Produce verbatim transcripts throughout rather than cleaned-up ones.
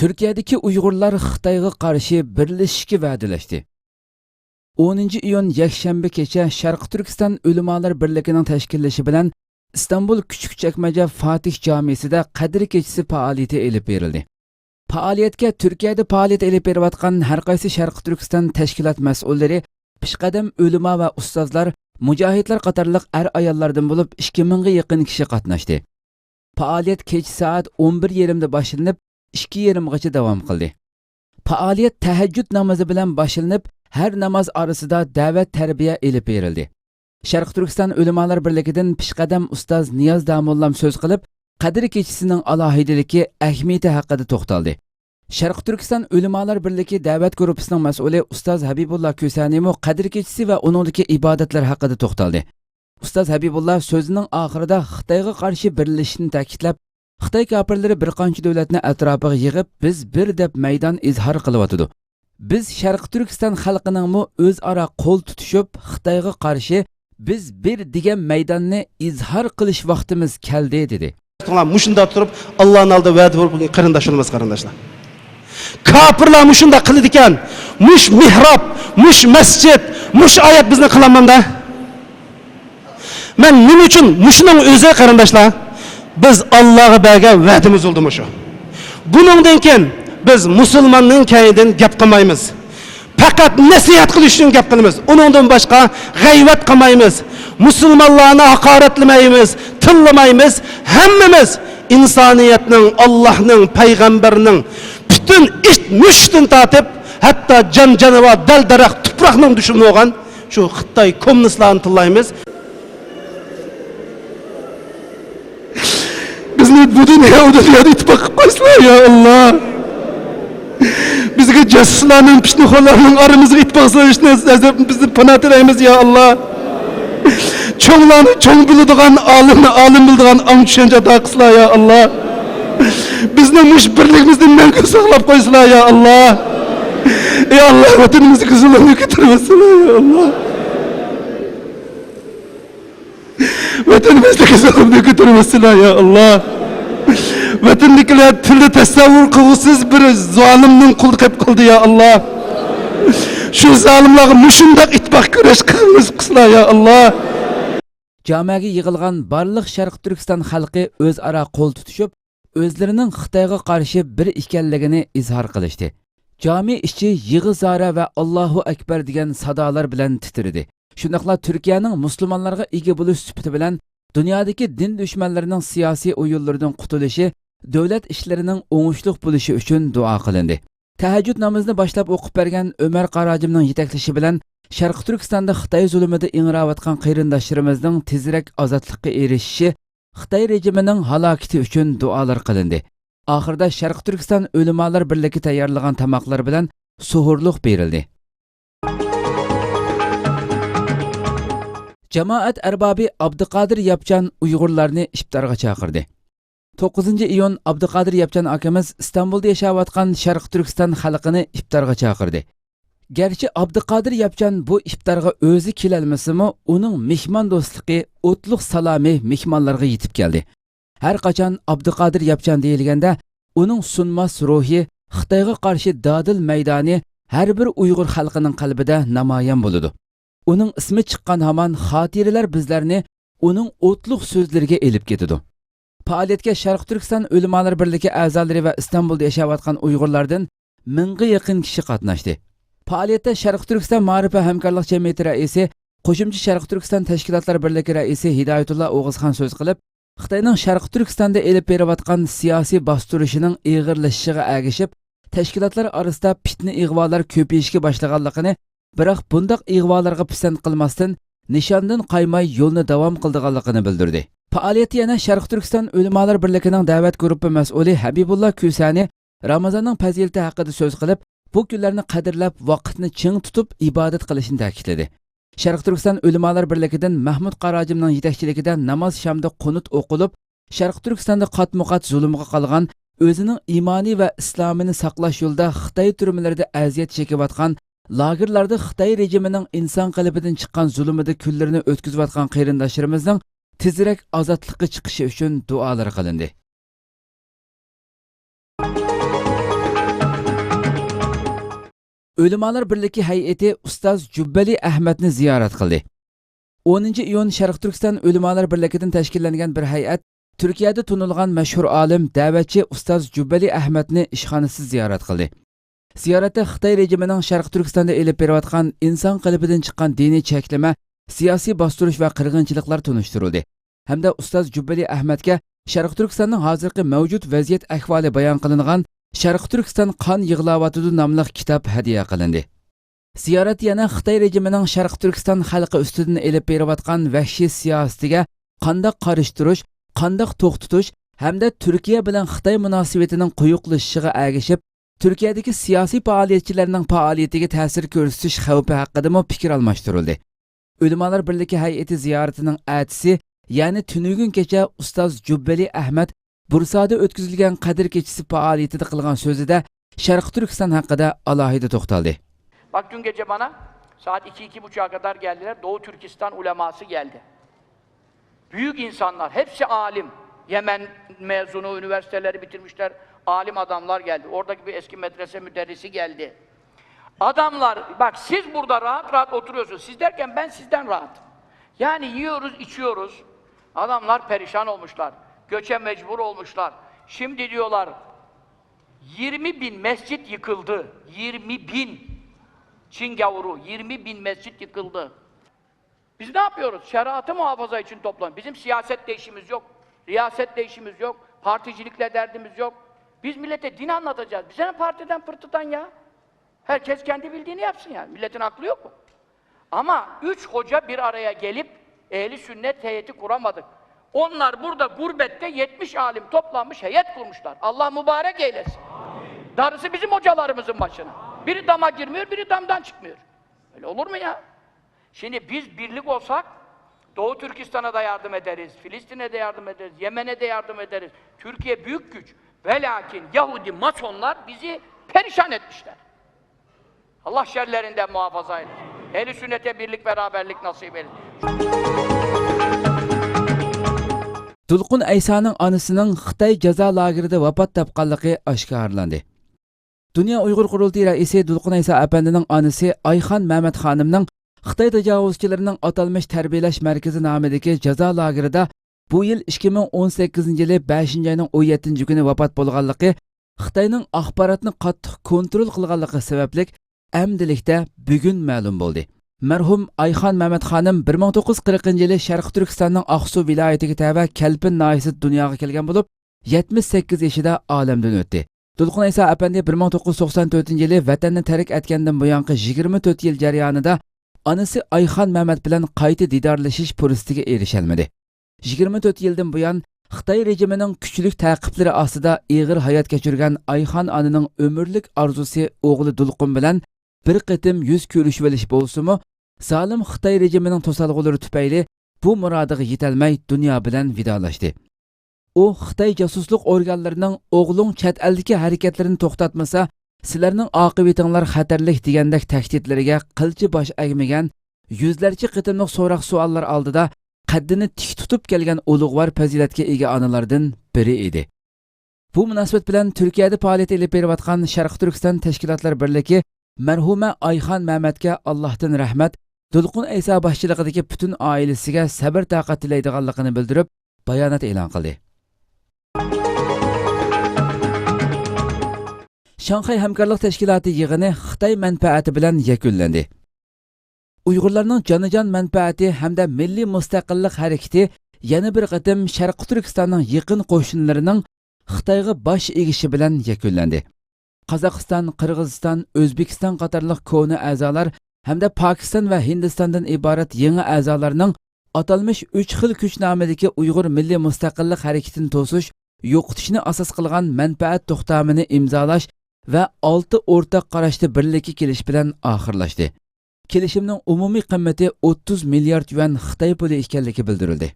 تۈركىيەدىكى ئۇيغۇرلار خىتايغا قارشى بىرلىشىشكە ۋەدىلەشتى. ئونىنچى ئىيۇن يەكشەنبە كېچە شەرقىي تۈركىستان ئۆلىمالار بىرلىكىنىڭ تەشكىللىشى بىلەن ئىستانبۇل كۈچۈك چەكمەجە فاتىھ جامىسىدا قەدىر كېچىسى پائالىيىتى ئېلىپ بېرىلدى. پائالىيەتكە تۈركىيەدە پائالىيەت ئېلىپ بېرىۋاتقان ھەر قايسى شەرقىي تۈركىستان تەشكىلات مەسئۇللىرى، پېشقەدەم ئۆلىما ۋە ئۇستازلار، مۇجاھىدلار قاتارلىق ئەر-ئاياللاردىن بولۇپ ئىككى مىڭغا يېقىن كىشى قاتناشتى. پائالىيەت كېچە سائەت ئون بىر يېرىمدا باشلىنىپ، ئىككى يېرىمغىچە داۋام قىلدى. پائالىيەت تەھەججۇد نامىزى بىلەن باشلىنىپ، ھەر ناماز ئارىسىدا دەۋەت تەربىيە ئېلىپ بېرىلدى. شەرقىي تۈركىستان ئۆلىمالار بىرلىكىدىن پېشقەدەم ئۇستاز نىياز داموللام سۆز قىلىپ، قەدىر كېچىسىنىڭ ئالاھىدىلىكى، ئەھمىيىتى ھەققىدە توختالدى. شەرقىي تۈركىستان ئۆلىمالار بىرلىكى دەۋەت گۇرۇپپىسىنىڭ مەسئۇلى ئۇستاز ھەبىبۇللا كۆسەنىمۇ قەدىر كېچىسى ۋە ئۇنىڭدىكى ئىبادەتلەر ھەققىدە توختالدى. ئۇستاز ھەبىبۇللا سۆزىنىڭ ئاخىرىدا خىتايغا قارشى بىرلىشىشنى تەكىتلەپ، خىتاي كاپىرلىرى بىر قانچە دۆلەتنى ئەتراپىغا يىغىپ، بىز بىر دەپ مەيدان ئىزھار قىلىۋاتىدۇ. بىز شەرقىي تۈركىستان خەلقىنىڭمۇ ئۆزئارا قول تۇتۇشۇپ، خىتايغا قارشى بىز بىر دېگەن مەيداننى ئىزھار قىلىش ۋاقتىمىز كەلدى، دېدى. مۇشۇنداق تۇرۇپ، ئاللانىڭ ئالدىدا ۋەدە بولۇپ قېرىنداش بولىمىز، قېرىنداشلار. كاپىرلار مۇشۇنداق قىلىدىكەن، مۇش مېھراب، مۇش مەسچىت، مۇش ئايەت بىزنى قىلالمامدا؟ مەن نېمە ئۈچۈن مۇشۇنىڭ ئۆزى، قېرىنداشلار، بىز ئاللاغا بەرگەن ۋەدىمىز بولدى مۇشۇ. بۇنىڭدىن كېيىن بىز مۇسۇلماننىڭ كەينىدىن گەپ قىلمايمىز. پەقەت نەسىھەت قىلىش ئۈچۈن گەپ قىلىمىز. ئۇنىڭدىن باشقا غەيۋەت قىلمايمىز. مۇسۇلمانلارنى ھاقارەتلىمەيمىز، تىللىمايمىز. ھەممىمىز ئىنسانىيەتنىڭ، ئاللاھنىڭ، پەيغەمبەرنىڭ پۈتۈن ئىت مۈشۈكتىن تارتىپ، ھەتتا جان جانىۋار، دەل دەرەخ، تۇپراقنىڭ دۈشمىنى بولغان شۇ خىتاي كوممۇنىستلارنى تىللايمىز. بىزنى بۇ دۇنيا، ئۇ دۇنيادا ئىتتىپاق قىلىپ قويسىلا، يا ئاللا. بىزگە جاسۇسلارنىڭ، پىتنىخورلارنىڭ ئارىمىزغا ئىتتىپاق سېلىشتىن بىزنى پانا تىلەيمىز، يا ئاللا. چوڭلارنى چوڭ بىلىدىغان، ئالىمنى ئالىم بىلىدىغان ئاڭ چۈشەنچە ئاتا قىلسىلا، يا ئاللا. بىزنىڭ مۇشۇ بىرلىكىمىزنى مەڭگۈ ساقلاپ قويسىلا، يا ئاللا. ئى ئاللا، ۋەتىنىمىزدىكى زۇلۇمنى كۆتۈرمەسسىلا، يا ئاللا. ۋەتىنىمىزدىكى زۇلۇمنى كۆتۈرمەسسىلا، يا ئاللا. ۋەتىندىكىلەر تىلدا تەسەۋۋۇر قىلغۇسىز بىر زالىمنىڭ قولىدا قېلىپ قالدى، يا ئاللا. شۇ زالىملارغا مۇشۇنداق ئىتتىپاق كۈرەش قىلغۇسىلا، يا ئاللا. جامەگە يىغىلغان بارلىق شەرقىي تۈركىستان خەلقى ئۆزئارا قول تۇتۇشۇپ، ئۆزلىرىنىڭ خىتايغا قارشى بىر ئىكەنلىكىنى ئىزھار قىلىشتى. جامى ئىچى يىغا زارا ۋە ئاللاھۇ ئەكبەر دېگەن سادالار بىلەن تىترىدى. شۇنداقلا تۈركىيەنىڭ مۇسۇلمانلارغا ئىگە بولۇش سۈپىتى بىلەن دۇنيادىكى دىن دۈشمەنلىرىنىڭ سىياسىي ئويۇنلىرىدىن قۇتۇلۇشى، دۆلەت ئىشلىرىنىڭ ئوڭۇشلۇق بولۇشى ئۈچۈن دۇئا قىلىندى. تەھەججۇد نامىزىنى باشلاپ ئوقۇپ بەرگەن ئۆمەر قاراجىمنىڭ يېتەكلىشى بىلەن شەرقىي تۈركىستاندا خىتاي زۇلۇمىدا ئىڭراۋاتقان قېرىنداشلىرىمىزنىڭ تېزرەك ئازادلىققا ئېرىشىشى، خىتاي رېجىمىنىڭ ھالاكىتى ئۈچۈن دۇئالار قىلىندى. ئاخىرىدا شەرقىي تۈركىستان ئۆلىمالار بىرلىكى تەييارلىغان تاماقلار بىلەن سوھۇرلۇق بېرىلدى. جامائەت ئەربابى ئابدۇقادىر ياپچان ئۇيغۇرلارنى ئىپتارغا چاقىردى. توققۇزىنچى ئىيۇن ئابدۇقادىر ياپچان ئاكىمىز ئىستانبۇلدا ياشاۋاتقان شەرقىي تۈركىستان خەلقىنى ئىپتارغا چاقىردى. گەرچە ئابدۇقادىر ياپچان بۇ ئىپتارغا ئۆزى كېلەلمىسىمۇ، ئۇنىڭ مېھماندوستلۇقى، ئوتلۇق سالامى مېھمانلارغا يېتىپ كەلدى. ھەر قاچان ئابدۇقادىر ياپچان دېيىلگەندە، ئۇنىڭ سۇنماس روھى، خىتايغا قارشى دادىل مەيدانى ھەر بىر ئۇيغۇر خەلقىنىڭ قەلبىدە نامايان بولىدۇ. ئۇنىڭ ئىسمى چىققان ھامان خاتىرىلەر بىزلەرنى ئۇنىڭ ئوتلۇق سۆزلىرىگە ئېلىپ كېتىدۇ. پائالىيەتكە شەرقىي تۈركىستان ئۆلىمالار بىرلىكى ئەزالىرى ۋە ئىستانبۇلدا ياشاۋاتقان ئۇيغۇرلاردىن مىڭغا يېقىن كىشى قاتناشتى. پائالىيەتتە شەرقىي تۈركىستان مائارىپ ۋە ھەمكارلىق جەمئىيىتى رەئىسى، قوشۇمچە شەرقىي تۈركىستان تەشكىلاتلار بىرلىكى رەئىسى ھىدايەتۇللا ئوغۇزخان سۆز قىلىپ، خىتاينىڭ شەرقىي تۈركىستاندا ئېلىپ بېرىۋاتقان سىياسىي باستۇرۇشىنىڭ ئېغىرلىشىشىغا ئەگىشىپ، تەشكىلاتلار ئارىسىدا پىتنە ئىغۋالار كۆپىيىشكە باشلىغانلىقىنى، بىراق بۇنداق ئىغۋالارغا پىسەنت قىلماستىن، نىشاندىن قايماي يولنى داۋام قىلىدىغانلىقىنى بىلدۈردى. پائالىيەتتە يەنە شەرقىي تۈركىستان ئۆلىمالار بىرلىكىنىڭ دەۋەت گۇرۇپپا مەسئۇلى ھەبىبۇللا كۈسەنى رامىزاننىڭ پەزىلىتى ھەققىدە سۆز قىلىپ، بۇ كۈنلەرنى قەدىرلەپ، ۋاقىتنى چىڭ تۇتۇپ ئىبادەت قىلىشنى تەكىتلىدى. شەرقىي تۈركىستان ئۆلىمالار بىرلىكىدىن مەھمۇد قاراجىمنىڭ يېتەكچىلىكىدە ناماز شامدا قۇنۇت ئوقۇلۇپ، شەرقىي تۈركىستاندا قاتمۇقات زۇلۇمغا قالغان، ئۆزىنىڭ ئىمانى ۋە ئىسلامىنى ساقلاش يولىدا خىتاي تۈرمىلىرىدە ئەزىيەت چېكىۋاتقان، لاگېرلاردا خىتاي رېجىمىنىڭ ئىنسان قېلىپىدىن چىققان زۇلۇمىدا كۈنلىرىنى ئۆتكۈزۈۋاتقان قېرىنداشلىرىمىزنىڭ تېزرەك ئازادلىققا چىقىشى ئۈچۈن دۇئالار قىلىندى. ئۆلىمالار بىرلىكى ھەيئىتى ئۇستاز جۈببەلى ئەھمەدنى زىيارەت قىلدى. ئونىنچى ئىيۇن شەرقىي تۈركىستان ئۆلىمالار بىرلىكىدىن تەشكىللەنگەن بىر ھەيئەت تۈركىيەدە تونۇلغان مەشھۇر ئالىم، دەۋەتچى ئۇستاز جۈببەلى ئەھمەدنى ئىشخانىسىدا زىيارەت قىلدى. زىيارەتتە خىتاي رېجىمىنىڭ شەرقىي تۈركىستاندا ئېلىپ بېرىۋاتقان ئىنسان قېلىپىدىن چىققان دىنىي چەكلىمە، سىياسىي باستۇرۇش ۋە قىرغىنچىلىقلار تونۇشتۇرۇلدى ھەمدە ئۇستاز جۈببىلى ئەھمەدكە شەرقىي تۈركىستاننىڭ ھازىرقى مەۋجۇت ۋەزىيەت ئەھۋالى بايان قىلىنغان شەرقىي تۈركىستان قان يىغلاۋاتىدۇ ناملىق كىتاب ھەدىيە قىلىندى. زىيارەت يەنە خىتاي رېجىمىنىڭ شەرقىي تۈركىستان خەلقى ئۈستىدىن ئېلىپ بېرىۋاتقان ۋەھشىي سىياسىتىگە قانداق قارشى تۇرۇش، قانداق توختىتىش ھەمدە تۈركىيە بىلەن خىتاي مۇناسىۋىتىنىڭ قويۇقلىشىشىغا ئەگىشىپ، تۈركىيەدىكى سىياسىي پائالىيەتچىلەرنىڭ پائالىيىتىگە تەسىر كۆرسىتىش خەۋپى ھەققىدىمۇ پىكىر ئالماشتۇرۇلدى. ئۆلىمالار بىرلىكى ھەيئىتى زىيارىتىنىڭ ئەتىسى، يەنى تۈنۈگۈن كېچە ئۇستاز جۈببىلى ئەھمەد بۇرسادا ئۆتكۈزۈلگەن قەدىر كېچىسى پائالىيىتىدە قىلغان سۆزىدە شەرقىي تۈركىستان ھەققىدە ئالاھىدە توختالدى. Bak, dün gece bana saat iki, iki buçuğa kadar geldiler. Doğu Türkistan uleması geldi. Büyük insanlar, hepsi alim. Yemen mezunu, üniversiteleri bitirmişler, alim adamlar geldi. Oradaki bir eski medrese müderrisi geldi. Adamlar, bak, siz burada rahat rahat oturuyorsunuz. Siz derken ben sizden rahatım. Yani yiyoruz, içiyoruz. Adamlar perişan olmuşlar. Göçe mecbur olmuşlar. Şimdi diyorlar, yirmi bin mescit yıkıldı. Yirmi bin. Çin gavuru, yirmi bin mescit yıkıldı. Biz ne yapıyoruz? Şeriatı muhafaza için toplan. Bizim siyasetle işimiz yok. Riyasetle işimiz yok. Particilikle derdimiz yok. Biz millete din anlatacağız. Bize ne partiden pırtıdan ya? Herkes kendi bildiğini yapsın yani. Milletin aklı yok mu? Ama üç hoca bir araya gelip ehli sünnet heyeti kuramadık. Onlar burada gurbette yetmiş alim toplanmış heyet kurmuşlar. Allah mübarek eylesin. Darısı bizim hocalarımızın başına. Biri dama girmiyor, biri damdan çıkmıyor. Öyle olur mu ya? Şimdi biz birlik olsak Doğu Türkistan'a da yardım ederiz, Filistin'e de yardım ederiz, Yemen'e de yardım ederiz. Türkiye büyük güç. Velakin Yahudi masonlar bizi perişan etmişler. Allah şerlerinden muhafaza eylesin. Ehli sünnete birlik beraberlik nasip eylesin. دۇلقۇن ئەيسانىڭ ئانىسىنىڭ خىتاي جازا لاگېرىدا ۋاپات تاپقانلىقى ئاشكارىلاندى. دۇنيا ئۇيغۇر قۇرۇلتىيى رەئىسى دۇلقۇن ئەيسا ئەپەندىنىڭ ئانىسى ئايخان مەمەت خانىمنىڭ خىتاي تاجاۋۇزچىلىرىنىڭ ئاتالمىش تەربىيەلەش مەركىزى نامىدىكى جازا لاگېرىدا بۇ يىل ئىككى مىڭ ئون سەككىزىنچى يىلى بەشىنچى ئاينىڭ ئون يەتتىنچى كۈنى ۋاپات بولغانلىقى خىتاينىڭ ئاخباراتنى قاتتىق كونترول قىلغانلىقى سەۋەبلىك ئەمدىلىكتە بۈگۈن مەلۇم بولدى. مەرھۇم ئايخان مەمەت خانىم بىر مىڭ توققۇز يۈز قىرىقىنچى يىلى شەرقىي تۈركىستاننىڭ ئاقسۇ ۋىلايىتىگە تەۋە كەلپىن ناھىيەسىدە دۇنياغا كەلگەن بولۇپ، يەتمىش سەككىز يېشىدا ئالەمدىن ئۆتتى. دۇلقۇن ئەيسا ئەپەندى بىر مىڭ توققۇز يۈز توقسان تۆتىنچى يىلى ۋەتەننى تەرك ئەتكەندىن بۇيانقى يىگىرمە تۆت يىل جەريانىدا ئانىسى ئايخان مەمەت بىلەن قايتا دىدارلىشىش پۇرسىتىگە ئېرىشەلمىدى. يىگىرمە تۆت يىلدىن بۇيان خىتاي رېجىمىنىڭ كۈچلۈك تەقىبلىرى ئاستىدا ئېغىر ھايات كەچۈرگەن ئايخان ئانىنىڭ ئۆمۈرلۈك ئارزۇسى ئوغلى دۇلقۇن بىلەن بىر قېتىم يۈز كۆرۈشۈۋېلىش بولسىمۇ، زالىم خىتاي رېجىمىنىڭ توسالغۇلىرى تۈپەيلى بۇ مۇرادىغا يېتەلمەي دۇنيا بىلەن ۋىدالاشتى. ئۇ خىتاي جاسۇسلۇق ئورگانلىرىنىڭ «ئوغلۇڭ چەت ئەلدىكى ھەرىكەتلىرىنى توختاتمىسا، سىلەرنىڭ ئاقىۋىتىڭلار خەتەرلىك» دېگەندەك تەھدىتلىرىگە قىلچە باش ئەگمىگەن، يۈزلەرچە قېتىملىق سوراق-سوئاللار ئالدىدا قەددىنى تىك تۇتۇپ كەلگەن ئۇلۇغۋار پەزىلەتكە ئىگە ئانىلاردىن بىرى ئىدى. بۇ مۇناسىۋەت بىلەن تۈركىيەدە پائالىيەت ئېلىپ بېرىۋاتقان شەرقىي تۈركىستان تەشكىلاتلار بىرلىكى مەرھۇمە ئايخان مەمەتكە ئاللاھتىن رەھمەت، دۇلقۇن ئەيسا باشچىلىقىدىكى پۈتۈن ئائىلىسىگە سەبىر-تاقەت تىلەيدىغانلىقىنى بىلدۈرۈپ، بايانات ئېلان قىلدى. شاڭخەي ھەمكارلىق تەشكىلاتى يىغىنى خىتاي مەنپەئەتى بىلەن يەكۈنلەندى. ئۇيغۇرلارنىڭ جانىجان مەنپەئەتى ھەمدە مىللىي مۇستەقىللىق ھەرىكىتى يەنە بىر قېتىم شەرقىي تۈركىستاننىڭ يېقىن قوشنىلىرىنىڭ خىتايغا باش ئېگىشى بىلەن يەكۈنلەندى. قازاقىستان، قىرغىزىستان، ئۆزبېكىستان قاتارلىق كونا ئەزالار ھەمدە پاكىستان ۋە ھىندىستاندىن ئىبارەت يېڭى ئەزالارنىڭ ئاتالمىش ئۈچ خىل كۈچ نامىدىكى ئۇيغۇر مىللىي مۇستەقىللىق ھەرىكىتىنى توسۇش، يوقىتىشنى ئاساس قىلغان مەنپەئەت توختامىنى ئىمزالاش ۋە ئالتە ئورتاق قاراشتا بىرلىككە كېلىش بىلەن ئاخىرلاشتى. كېلىشىمنىڭ ئومۇمىي قىممىتى ئوتتۇز مىليارد يۈەن خىتاي پۇلى ئىكەنلىكى بىلدۈرۈلدى.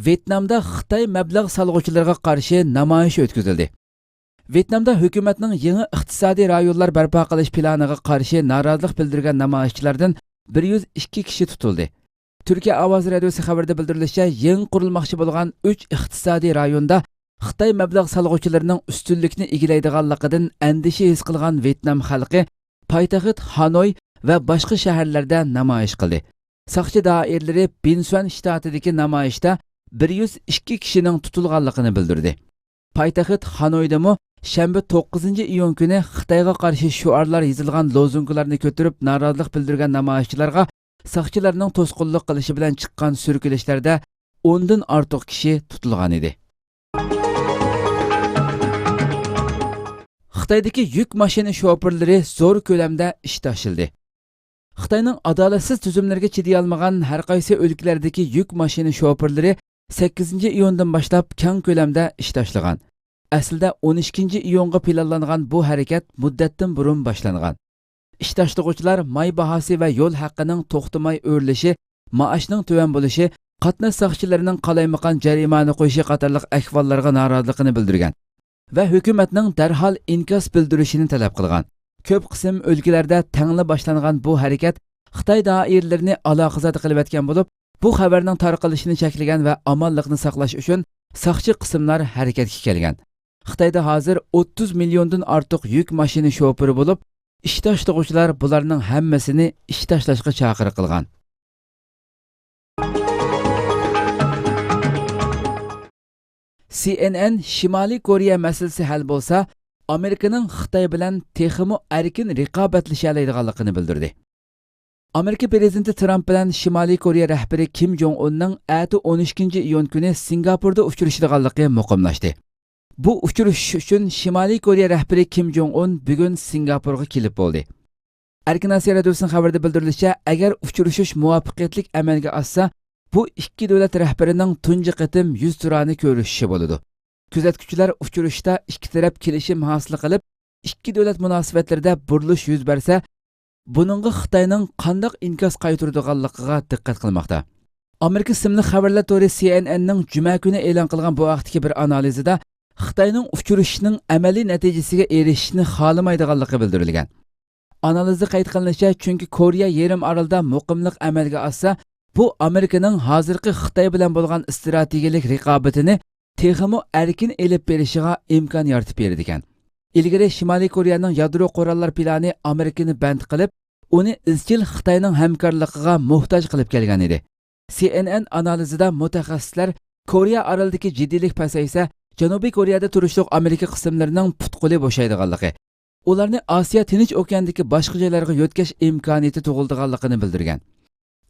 ۋيېتنامدا خىتاي مەبلەغ سالغۇچىلىرىغا قارشى نامايىش ئۆتكۈزۈلدى. ۋيېتنامدا ھۆكۈمەتنىڭ يېڭى ئىقتىسادىي رايونلار بەرپا قىلىش پىلانىغا قارشى نارازىلىق بىلدۈرگەن نامايىشچىلاردىن بىر يۈز ئىككى كىشى تۇتۇلدى. تۈركىيە ئاۋازى رادىيوسى خەۋىرىدە بىلدۈرۈلۈشىچە، يېڭى قۇرۇلماقچى بولغان ئۈچ ئىقتىسادىي رايوندا خىتاي مەبلەغ سالغۇچىلىرىنىڭ ئۈستۈنلۈكنى ئىگىلەيدىغانلىقىدىن ئەندىشە ھېس قىلغان ۋيېتنام خەلقى پايتەخت خانوي ۋە باشقا شەھەرلەردە نامايىش قىلدى. ساقچى دائىرىلىرى بىنسۈەن شتاتىدىكى نامايىشتا بىر يۈز ئىككى كىشىنىڭ تۇتۇلغانلىقىنى بىلدۈردى. پايتەخت خانويدىمۇ شەنبە توققۇزىنچى ئىيۇن كۈنى خىتايغا قارشى شوئارلار يېزىلغان لوزۇنكىلارنى كۆتۈرۈپ نارازىلىق بىلدۈرگەن نامايىشچىلارغا ساقچىلارنىڭ توسقۇنلۇق قىلىشى بىلەن چىققان سۈركىلىشلەردە ئوندىن ئارتۇق كىشى تۇتۇلغان ئىدى. خىتايدىكى يۈك ماشىنا شوپۇرلىرى زور كۆلەمدە ئىش تاشلىدى. خىتاينىڭ ئادالەتسىز تۈزۈملىرىگە چىدىيالمىغان ھەرقايسى ئۆلكىلەردىكى يۈك ماشىنا شوپۇرلىرى سەككىزىنچى ئىيۇندىن باشلاپ كەڭ كۆلەمدە ئىش تاشلىغان. ئەسلىدە ئون ئىككىنچى ئىيۇنغا پىلانلانغان بۇ ھەرىكەت مۇددەتتىن بۇرۇن باشلانغان. ئىش تاشلىغۇچىلار ماي باھاسى ۋە يول ھەققىنىڭ توختىماي ئۆرلىشى، مائاشنىڭ تۆۋەن بولۇشى، قاتناش ساقچىلىرىنىڭ قالايمىقان جەرىمانە قويۇشى قاتارلىق ئەھۋاللارغا نارازىلىقىنى بىلدۈرگەن ۋە ھۆكۈمەتنىڭ دەرھال ئىنكاس بىلدۈرۈشىنى تەلەپ قىلغان. كۆپ قىسىم ئۆلكىلەردە تەڭلا باشلانغان بۇ ھەرىكەت خىتاي دائىرىلىرىنى ئالاقىزادە قىلىۋەتكەن بولۇپ، بۇ خەۋەرنىڭ تارقىلىشىنى چەكلىگەن ۋە ئامانلىقنى ساقلاش ئۈچۈن ساقچى قىسىملار ھەرىكەتكە كەلگەن. خىتايدا ھازىر ئوتتۇز مىليوندىن ئارتۇق يۈك ماشىنا شوپۇرى بولۇپ، ئىش تاشلىغۇچىلار بۇلارنىڭ ھەممىسىنى ئىش تاشلاشقا چاقىرىق قىلغان. سى ئېن ئېن شىمالىي كورېيە مەسىلىسى ھەل بولسا، ئامېرىكىنىڭ خىتاي بىلەن تېخىمۇ ئەركىن رىقابەتلىشەلەيدىغانلىقىنى بىلدۈردى. ئامېرىكا پىرېزىدېنتى ترامپ بىلەن شىمالىي كورېيە رەھبىرى كىم جوڭ ئۇننىڭ ئەتە ئون ئىككىنچى ئىيۇن كۈنى سىنگاپوردا ئۇچرىشىدىغانلىقى مۇقىملاشتى. بۇ ئۇچرىشىش ئۈچۈن شىمالىي كورېيە رەھبىرى كىم جوڭ ئۇن بۈگۈن سىنگاپورغا كېلىپ بولدى. ئەركىن ئاسىيا رادىيوسىنىڭ خەۋىرىدە بىلدۈرۈلۈشىچە، ئەگەر ئۇچرىشىش مۇۋەپپەقىيەتلىك ئەمەلگە ئاشسا، بۇ ئىككى دۆلەت رەھبىرىنىڭ تۇنجى قېتىم يۈزتۇرانە كۆرۈشۈشى بولىدۇ. كۆزەتكۈچىلەر ئۇچرىشىشتا ئىككى تەرەپ كېلىشىم ھاسىل قىلىپ، ئىككى دۆلەت مۇناسىۋەتلىرىدە بۇرۇلۇش يۈز بەرسە، بۇنىڭغا خىتاينىڭ قانداق ئىنكاس قايتۇرىدىغانلىقىغا دىققەت قىلماقتا. ئامېرىكا ئىسىملىك خەۋەرلەر تورى سى ئېن ئېننىڭ جۈمە كۈنى ئېلان قىلغان بۇ ھەقتىكى بىر ئانالىزىدا خىتاينىڭ ئۇچرىشىشنىڭ ئەمەلىي نەتىجىسىگە ئېرىشىشنى خالىمايدىغانلىقى بىلدۈرۈلگەن. ئانالىزدا قەيت قىلىنىشىچە، چۈنكى كورېيە يېرىم ئارىلىدا مۇقىملىق ئەمەلگە ئاشسا، بۇ ئامېرىكىنىڭ ھازىرقى خىتاي بىلەن بولغان ئىستراتېگىيەلىك رىقابىتىنى تېخىمۇ ئەركىن ئېلىپ بېرىشىغا ئىمكان يارىتىپ بېرىدىكەن. ئىلگىرى شىمالىي كورېيەنىڭ يادرو قوراللار پىلانى ئامېرىكىنى بەند قىلىپ، ئۇنى ئىزچىل خىتاينىڭ ھەمكارلىقىغا موھتاج قىلىپ كەلگەن ئىدى. سى ئېن ئېن ئانالىزىدا مۇتەخەسسىسلەر كورېيە ئارىلىدىكى جىددىيلىك پەسەيسە، جەنۇبىي كورېيەدە تۇرۇشلۇق ئامېرىكا قىسىملىرىنىڭ پۇت-قولى بوشايدىغانلىقى، ئۇلارنى ئاسىيا تىنچ ئوكياندىكى باشقا جايلارغا يۆتكەش ئىمكانىيىتى تۇغۇلىدىغانلىقىنى بىلدۈرگەن.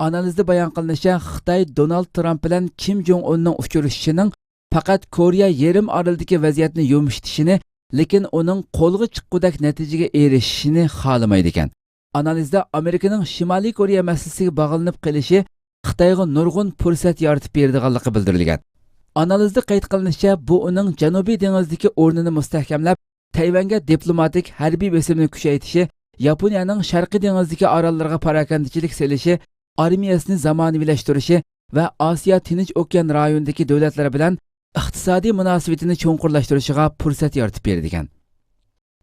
ئانالىزدا بايان قىلىنىشىچە، خىتاي دونالد ترامپ بىلەن كىم جوڭ ئۇننىڭ ئۇچرىشىشىنىڭ پەقەت كورېيە يېرىم ئارىلىدىكى ۋەزىيەتنى يۇمشىتىشىنى، لېكىن ئۇنىڭ قولغا چىققۇدەك نەتىجىگە ئېرىشىشىنى خالىمايدىكەن. ئانالىزدا ئامېرىكىنىڭ شىمالىي كورېيە مەسىلىسىگە باغلىنىپ قېلىشى خىتايغا نۇرغۇن پۇرسەت يارىتىپ بېرىدىغانلىقى بىلدۈرۈلگەن. ئانالىزدا قەيت قىلىنىشىچە، بۇ ئۇنىڭ جەنۇبىي دېڭىزدىكى ئورنىنى مۇستەھكەملەپ، تەيۋەنگە دىپلوماتىك ھەربىي بېسىمنى كۈچەيتىشى، ياپونىيەنىڭ شەرقىي دېڭىزدىكى ئاراللارغا پاراكەندىچىلىك سېلىشى، ئارمىيەسىنى زامانىۋىلاشتۇرۇشى ۋە ئاسىيا تىنچ ئوكيان رايونىدىكى دۆلەتلەر بىلەن ئىقتىسادىي مۇناسىۋىتىنى چوڭقۇرلاشتۇرۇشىغا پۇرسەت يارىتىپ بېرىدىكەن.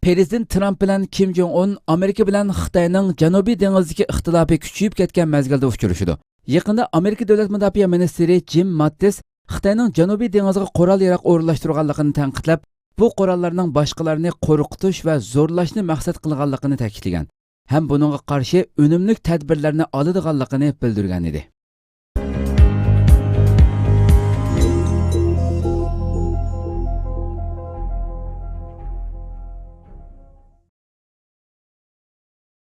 پىرېزىدېنت ترامپ بىلەن كىم جوڭ ئۇن ئامېرىكا بىلەن خىتاينىڭ جەنۇبىي دېڭىزدىكى ئىختىلاپى كۈچىيىپ كەتكەن مەزگىلدە ئۇچرىشىدۇ. يېقىندا ئامېرىكا دۆلەت مۇداپىئە مىنىستىرى جىم ماتتىس خىتاينىڭ جەنۇبىي دېڭىزغا قورال-ياراغ ئورۇنلاشتۇرغانلىقىنى تەنقىدلەپ، بۇ قوراللارنىڭ باشقىلارنى قورقۇتۇش ۋە زورلاشنى مەقسەت قىلغانلىقىنى تەكىتلىگەن ھەم بۇنىڭغا قارشى ئۈنۈملۈك تەدبىرلەرنى ئالىدىغانلىقىنى بىلدۈرگەن ئىدى.